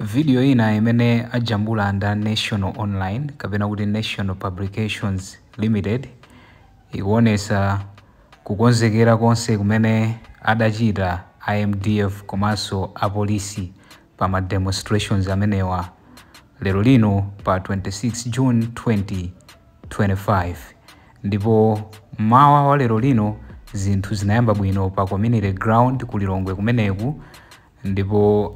Video ina imene ajambula nda National Online kapena kuti National Publications Limited ikuonesa kukonzekera konse kumene adachita IMDF komanso apolisi pa ma demonstrations amenewa lero lino pa 26 June 2025. Ndipo mawa wa lero lino zinthu zinayamba bwino pa community ground ku Lilongwe kumeneku, ndipo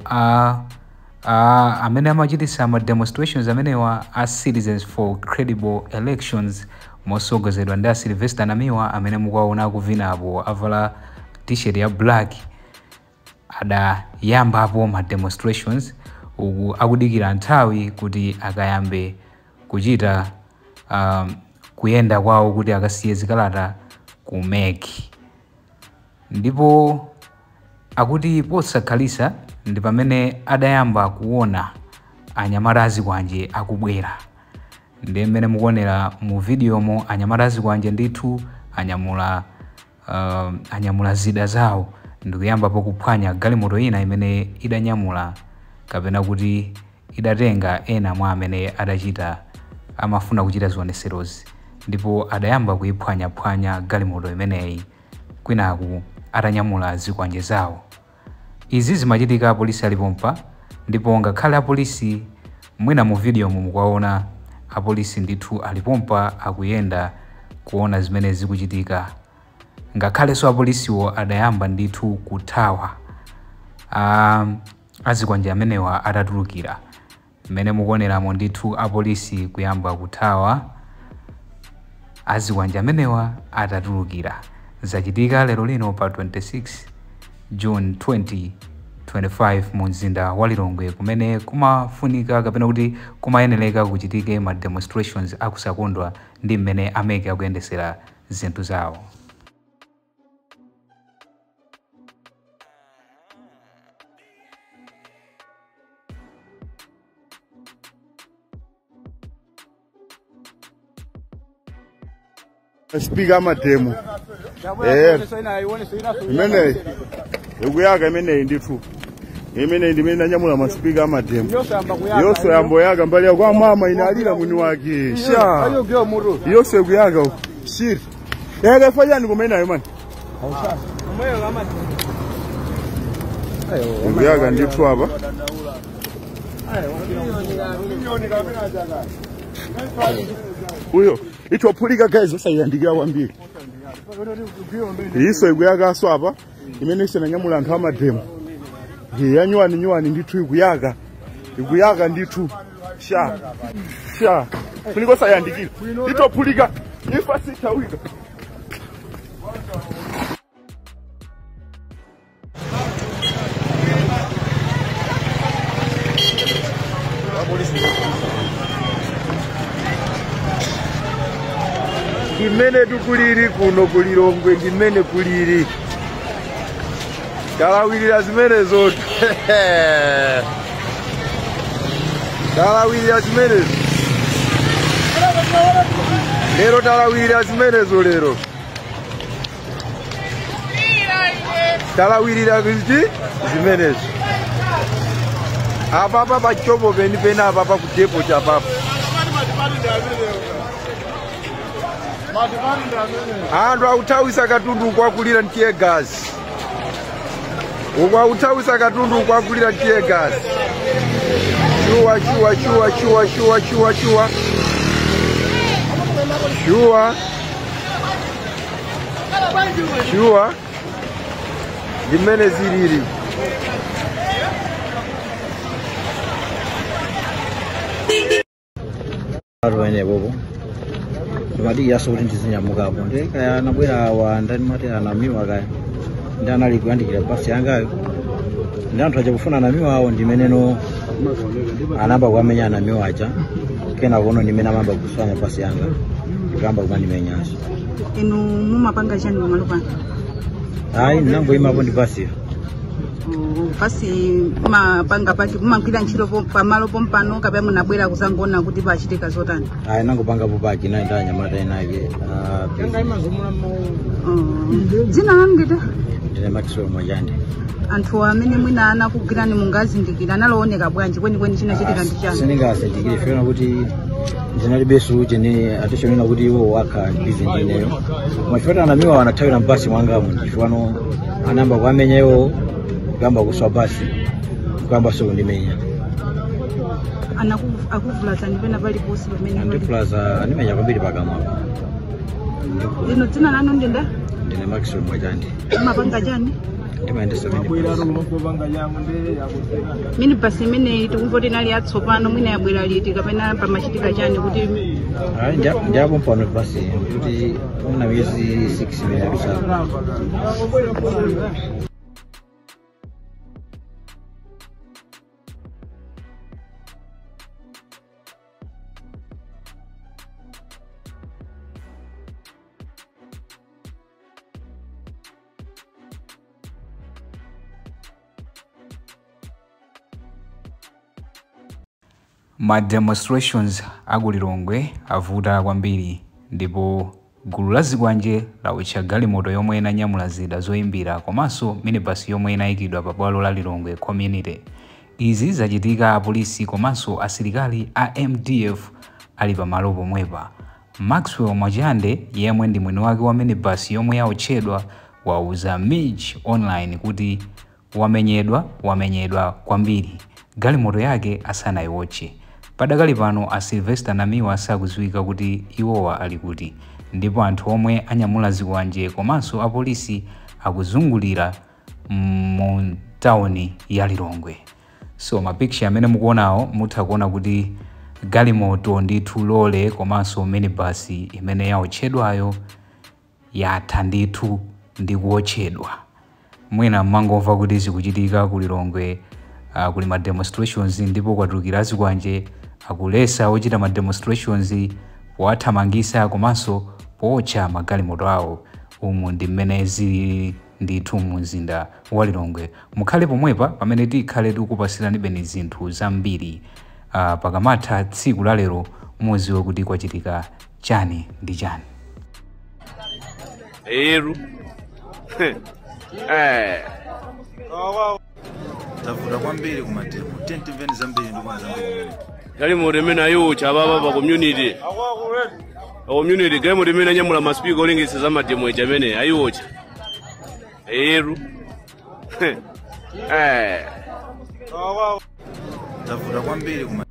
amene amachitisa ma demonstrations amenewa a Citizens for Credible Elections mosogozedwa ndi a Sylvester Namiwa amene mukuwaona akuvinapo avala t-shirt ya black adayambapo ma demonstrations uku akudikira nthawi kuti akayambe kuchita kuyenda kwawo kuti akasiye zikalata ku MEC. Ndipo akuti posakhalisa ndi pamene adayamba kuona anyamata azikwanje akubwera. Ndi mmene mukuonera mu videomo anyamata azikwanje ndithu anyamula zida zawo ndikuyambapo kuphwanya galimoto ina imene idanyamula kapena kuti idatenga ena mwa amene adachita amafuna kuchita zioneserozi, ndipo adayamba kuyiphwanyaphwanya galimoto imeneyi kwinaku atanyamula zikwanje zawo. Izi zimachitika apolisi alipompa, ndipo ngakhale apolisi mwina mu video mukuwaona apolisi ndithu alipompa akuyenda kuona zimene zikuchitika. Ngakhalenso apolisiwo adayamba ndithu kuthawa azikwanje amenewa atatulukira. Mmene mukuoneramo ndithu apolisi kuyamba kuthawa azikwanje amenewa atatulukira. Zachitika lero lino pa 26 June 2025 mu mzinda wa Lilongwe kumene kumafunika kapena kuti kumayenereka kuchitike ma demonstrations akusakondwa ndi mmene a MEC akuyendesera zinthu zawo. Speaker mademo. Imene ikuyaka imene ndithu. Imene ndimene nanyamula ma speaker mademo. Yonse yambo yaka mbali kwa mama inalira mwini wake. Sha. Yonse ikuyaka. Shit. Yaka fanyani kumene ayo man. Ikuyaka ndithu apa. Uyo itopulika guys osayandikira kwambiri. Iso ikuyaka so apa imene isenanyamula anthu amademo. Ya nyuwani nyuwani ndithu ikuyaka. Ikuyaka ndithu. Sha. Sha. Kuliko sayandikira. Itopulika ifasita wika. Ndimene tukuliri kuno kulilongwe ndimene kuliri. Talawirira zimenezo. Talawirira zimenezo. Lero talawirira zimenezo lero. Talawirira kuti zimenezo. Apa apa pachopo peni pena apa pa kudepo chapapa. Anthu akuthawisa katundu kwakulira tear gas. Ukwakuthawisa katundu kwakulira tear gas. Shuwa shuwa shuwa shuwa shuwa shuwa shuwa. Shuwa. Shuwa. Ndimene zilili. Bobo. Ndimati yaso kuti ndizinyamukapo ndi kaya anabwera awa ndani anamiwa kaya ndi anali kuyandikira basi yangayo ndi anthu aja kufuna anamiwa awo ndimeneno anamba kuamenya anamiwa aja kena kuno ndimene amamba kuswanya basi yanga ndikamba kumandimenyanso. Inu mumapanga chani pamalo pano? Ayi ndinangoyimapo ndi basiyo. Basi mumapanga pati mumagwira ntchito pamalo pompano kapena munabwera kuzangoona kuti pachitika zotani? Ayi nangopangapo paki nayi ndanyamata inake. Dzina lanu ndite? Ndine Maxwell Mwajande. Anthu amene mwina anakugwirani mungazindikira analooneka bwanji kwenikweni chinachitika ndi chani? Sindingazindikire fiona kuti ndinalibenso chene atishonena kuti iwo wakha busy ndineyo machifukwa anamiwa anathawira mbasi mwangamo chifukwa anayamba kuamenya iwo kuyamba kuswa basi kuyamba sokundimenya. Akuvulazani pena paliponse pamene andivulaza andimenya kwambiri pakamwa. Lino dzina lanu ndinda? Ndine Maxwell Mwachandi. Mapanga chani? Ndimayendesa minibus imeneyi tikumva kuti inali yatsopano, mwina yabwera liti kapena pamachitika chani kuti? Ndiapo mpano basi kuti muna miyezi 6 imene yapisana. Ma demonstrations aku Lilongwe avuta kwambiri ndipo gulu la zikwanje lawotcha galimoto yomwe inanyamula zida zoyimbira komanso minibus yomwe inayikidwa pa bwalo la Lilongwe Community. Izi zachitika apolisi komanso asilikali a MDF ali pamalo pomwepa. Maxwell Mwachande yemwe ndi mwini wake wa minibus yomwe yawotchedwa wauza Mij Online kuti wamenyedwa kwambiri galimoto yake asanayiwotche. Padakali pano a Sylvester Namiwa sakudziwika kuti iwowa ali kuti, ndipo anthu omwe anyamula zikwanje komanso apolisi akuzungulira mu tawuni ya Lilongwe. So mapicture amene mukuonawo mutha kuona kuti galimoto ndithu lole komanso minibus imene yawotchedwayo yatha ndithu ndi kuwotchedwa. Mwina mmangomva kuti zikuchitika ku Lilongwe, kuli ma demonstrations ndipo kwatulukira azikwanje akulesa ochita ma demonstrations powathamangisa komanso powotcha magalimoto awo. Umu ndi mmene zili ndithu mu mzinda wa Lilongwe. Mukhale pomwepa pamene tikhale tikukupasirani beni zinthu zambiri. Pakamatha tsiku la lero mudziwe kuti kwachitika chani ndi chani. Eru. Tavuta kwambiri kumatemo tentimveni zambiri ndikwana zambiri. Galimoto imene ayiwotcha ababa pa community. Pa community galimoto imene anyamula maspeaker olengeza za mademo ija amene ayiwotcha. Eru. Tavuta kwambiri kuma.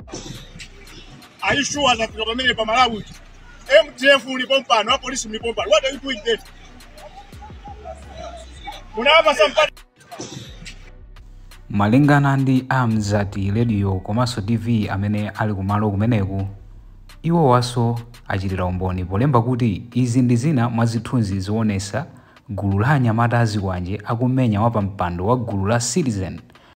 Are you sure that pamene pa Malawi MDF ulipo mpano, apolisi mlipo mpano? What are you doing there? Munapa sampani. Malingana ndi Amzati Radio komanso TV amene ali kumalo kumeneku, iwo waso achitira umboni polemba kuti izi ndi zina mwa zithunzi zoonesa gulu la anyamata azikwanje akumenya wapampando wa gulu la Citizen